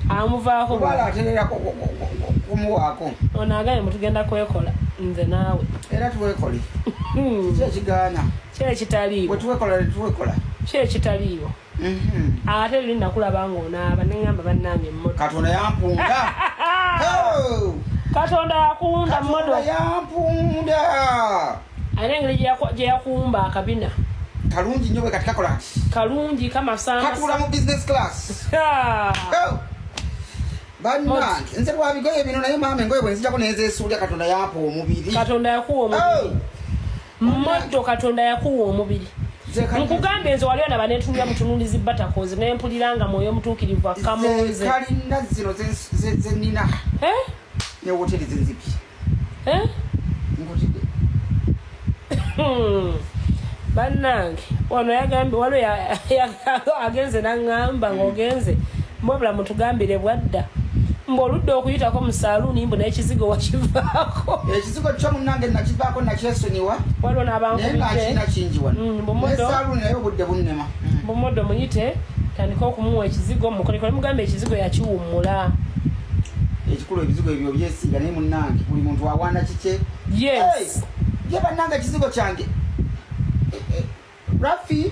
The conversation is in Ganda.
Amuvaako. Obala aterera kumuwaako. Ono agambye mutugenda kwekola nze naawe. Era tuwekole. Ki ekigaana? Ki ekitaliiwo? Bwe tuwekola tetuwekola. Ki ekitaliiwo? Ate luli nakulaba ng'onaaba ne ŋŋamba, bannange, mmoto. Katonda yampunda. Oh! Katonda yakuwunda. Katonda mmoto. Yampunda. Alina engeri gye yakuwumba akabina. Kalungi nnyo bwe kati kakola kati. Kalungi kamasaamasa. Katuula mu business class. Oh! Bannange, nze lwa bigoye bino, naye maama, engoye bwe nzijako nenzeesuulya. Katonda yampa omubiri. Katonda yakuwa omubiri. Oh! Mmoto, Katonda yakuwa omubiri. Nze Nkugambye, nze wali onaba netunula mutunulizi batakozi nempulira nga mwoyo omutuukirivu Nze akkamunze. Kalina zino ze nnina Eh? ne woteri zenzipi. Eh? Nkutidde. Bannange, wano yagambye, waliwo agenze naŋŋamba ng'ogenze mbwabula mutugambire bwadda mbu oludde okuyitako mu saaluuni, mbu n'ekizigo wakivaako. Ekizigo kyo munnange nakivaako, nakyesonyiwa. Waliwo Naye nga n'abankubidde. nkirina kingi wano. Bumodo. Ne saaluuni naye obudde bunnema. Bumodo muyite tandika okumuwa ekizigo mukolekole, mugambe ekizigo yakiwummula. Ekikulu ebizigo ebyo byesiiga, naye munnange buli muntu awaana kike. Yes. Ye bannange, ekizigo kyange. Eh, eh, Rafi.